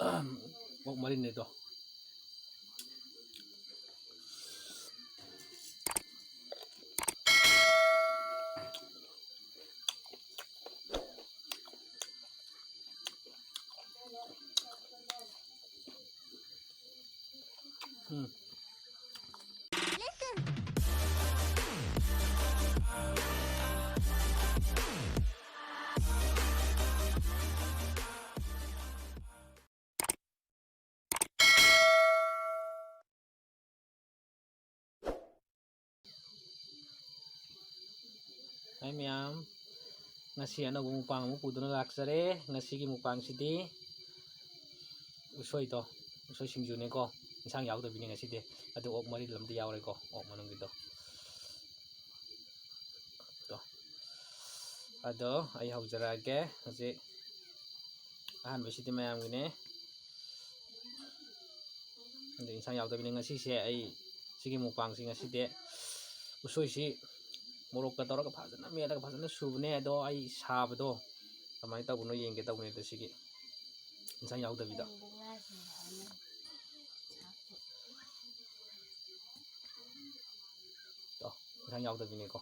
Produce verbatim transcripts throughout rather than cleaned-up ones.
ꯑꯣꯛ ꯃꯔꯤꯟꯅꯦꯗꯣ꯫ ꯎꯝ꯫ ꯍꯥꯏ ꯃꯌꯥꯝ, ꯉꯁꯤ ꯑꯅꯧꯕ ꯃꯨꯛꯕꯥꯡ ꯑꯃ ꯄꯨꯗꯨꯅ ꯂꯥꯛꯆꯔꯦ꯫ ꯉꯁꯤꯒꯤ ꯃꯨꯛꯕꯥꯡꯁꯤꯗꯤ ꯎꯁꯣꯏꯗꯣ, ꯎꯁꯣꯏ ꯁꯤꯡꯖꯨꯅꯦꯀꯣ, ꯏꯟꯁꯥꯡ ꯌꯥꯎꯗꯕꯤꯅꯦ ꯉꯁꯤꯗꯤ꯫ ꯑꯗꯨ ꯑꯣꯛ ꯃꯔꯤꯟ ꯑꯃꯗꯤ ꯌꯥꯎꯔꯦꯀꯣ, ꯑꯣꯛ ꯃꯅꯨꯡꯒꯤꯗꯣ꯫ ꯇꯣ꯫ ꯑꯗꯣ ꯑꯩ ꯍꯧꯖꯔꯛꯑꯒꯦ꯫ ꯍꯧꯖꯤꯛ ꯑꯍꯥꯟꯕꯁꯤꯗꯤ ꯃꯌꯥꯝꯒꯤꯅꯦ꯫ ꯑꯗꯨ ꯏꯟꯁꯥꯡ ꯌꯥꯎꯗꯕꯤꯅꯤ ꯉꯁꯤꯁꯦ꯫ ꯑꯩ ꯁꯤꯒꯤ ꯃꯨꯛꯕꯥꯡꯁꯤ ꯉꯁꯤꯗꯤ ꯎꯁꯣꯏꯁꯤ ꯃꯣꯔꯣꯛꯀ ꯇꯧꯔꯒ ꯐꯖꯅ ꯃꯦꯠꯂꯒ ꯐꯖꯅ ꯁꯨꯕꯅꯦ꯫ ꯑꯗꯣ ꯑꯩ ꯁꯥꯕꯗꯣ ꯀꯃꯥꯏꯅ ꯇꯧꯕꯅꯣ ꯌꯦꯡꯒꯦ ꯇꯧꯕꯅꯦ꯫ ꯑꯗꯣ ꯁꯤꯒꯤ ꯏꯟꯁꯥꯡ ꯌꯥꯎꯗꯕꯤꯗ꯫ ꯇꯣ, ꯏꯟꯁꯥꯡ ꯌꯥꯎꯗꯕꯤꯅꯦꯀꯣ꯫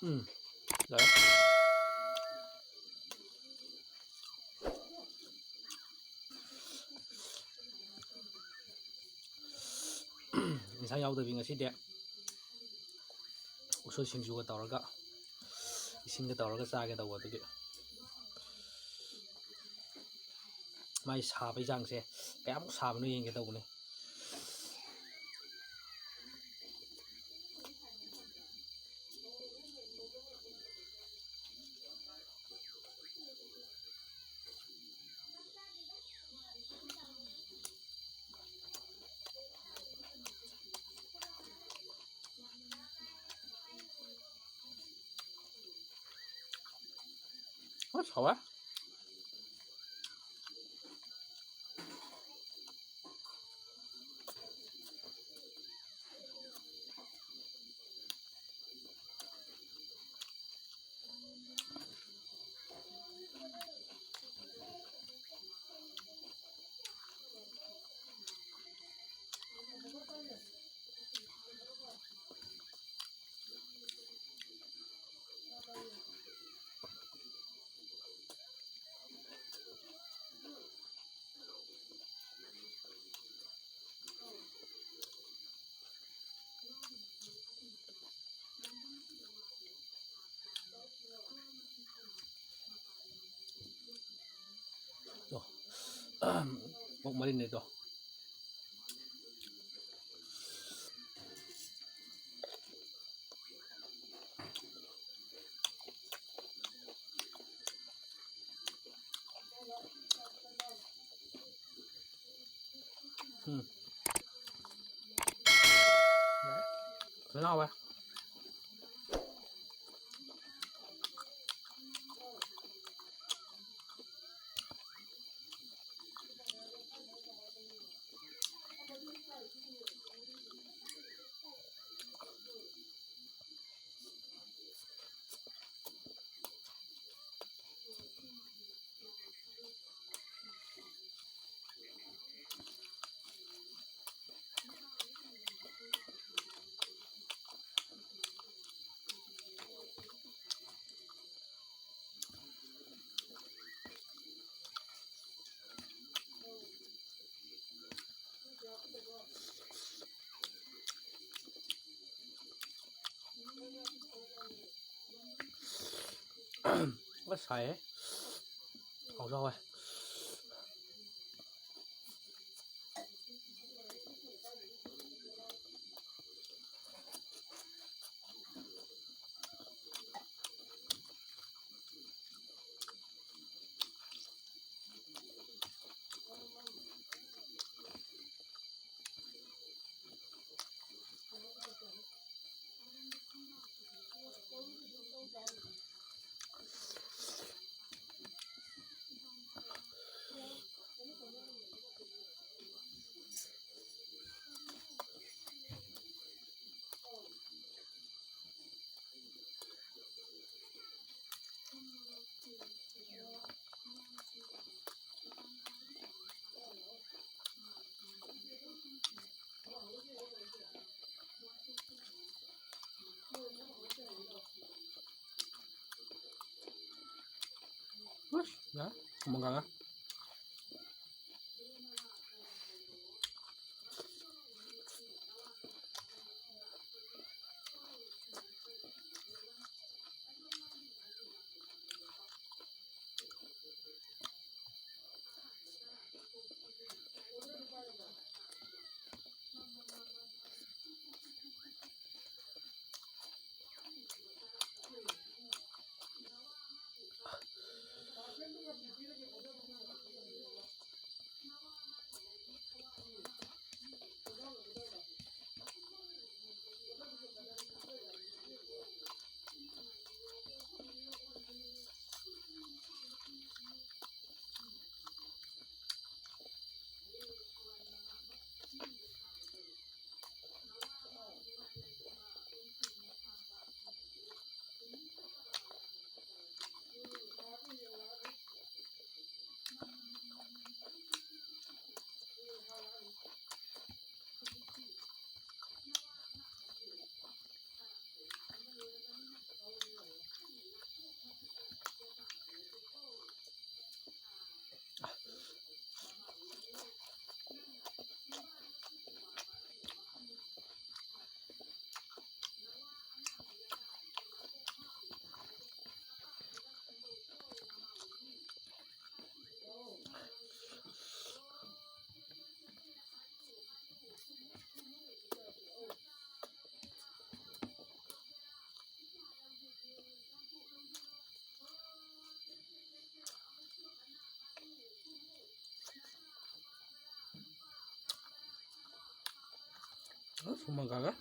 ꯎꯝ꯫ ꯌꯥꯔꯦ꯫ ꯏꯟꯁꯥꯡ ꯌꯥꯎꯗꯕꯤ ꯉꯁꯤꯗꯤ ꯎꯁꯣꯏ ꯁꯤꯡꯖꯨꯒ ꯇꯧꯔꯒ, ꯏꯁꯤꯡꯒ ꯇꯧꯔꯒ ꯆꯥꯒꯦ ꯇꯧꯕ꯫ ꯑꯗꯨꯒꯤ ꯃꯥꯏ ꯁꯥꯕꯩ ꯆꯥꯡꯁꯦ ꯀꯌꯥꯃꯨꯛ ꯁꯥꯕꯅꯣ ꯌꯦꯡꯒꯦ ꯇꯧꯕꯅꯦ꯫ ꯑꯁ, ꯍꯥꯎꯋꯦ꯫ ꯑꯣꯛ ꯃꯔꯤꯟꯅꯤꯗꯣ꯫ ꯎꯝ꯫ ꯐꯖꯅ ꯍꯥꯎꯋꯦ꯫ ꯑꯁ, ꯁꯥꯏꯍꯦ꯫ ꯍꯥꯎꯁꯨ ꯍꯥꯎꯋꯦ꯫ Ush, ya, kumangkanga. ꯊꯨꯝ ꯃꯪꯒꯜꯒ꯫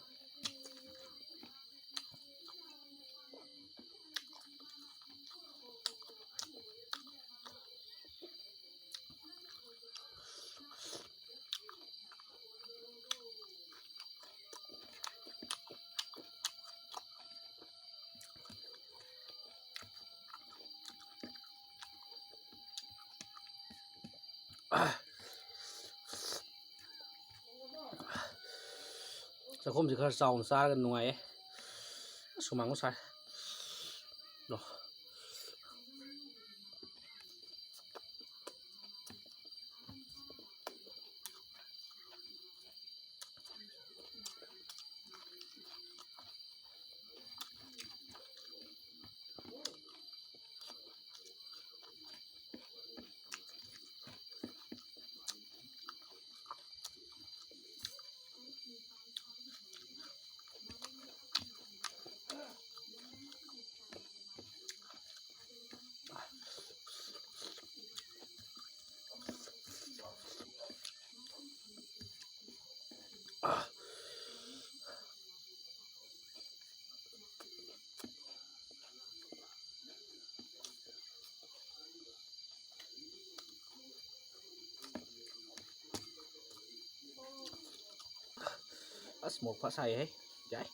ꯆꯥꯛꯈꯨꯝꯁꯤ ꯈꯔ ꯆꯥꯎꯅ ꯆꯥꯔꯒ ꯅꯨꯡꯉꯥꯏꯌꯦ꯫ ꯑꯁ ꯍꯨꯃꯥꯡ ꯑꯃ ꯁꯥꯏ꯫ ꯂꯣ꯫ ꯑꯁ ꯃꯣꯔꯣꯛ ꯐ ꯁꯥꯏꯍꯦ꯫ ꯌꯥꯏ꯫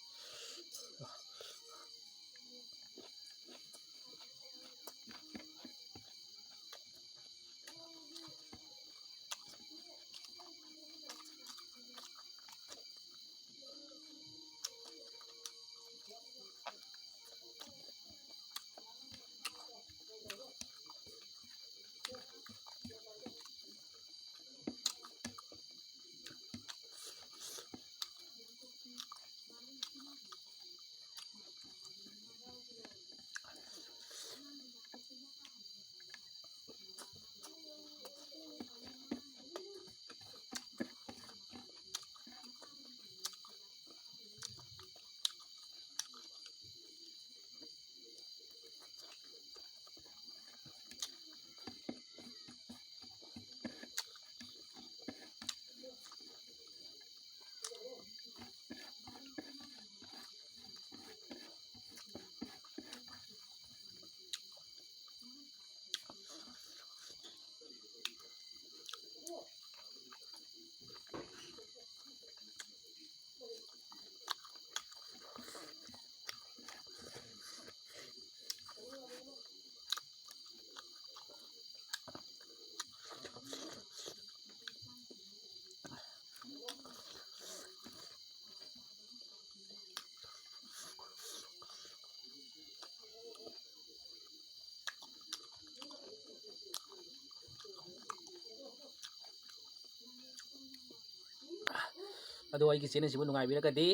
ꯑꯗꯣ ꯑꯩꯒꯤ ꯆꯦꯅꯦꯜꯁꯤꯕꯨ ꯅꯨꯡꯉꯥꯏꯕꯤꯔꯒꯗꯤ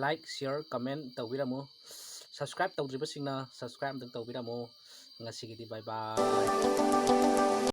like, share, comment ꯇꯧꯕꯤꯔꯝꯃꯨ꯫ Subscribe ꯇꯧꯗ꯭ꯔꯤꯕꯁꯤꯡꯅ subscribe ꯑꯝꯇꯪ ꯇꯧꯕꯤꯔꯝꯃꯨ꯫ ꯉꯁꯤꯒꯤꯗꯤ bye bye꯫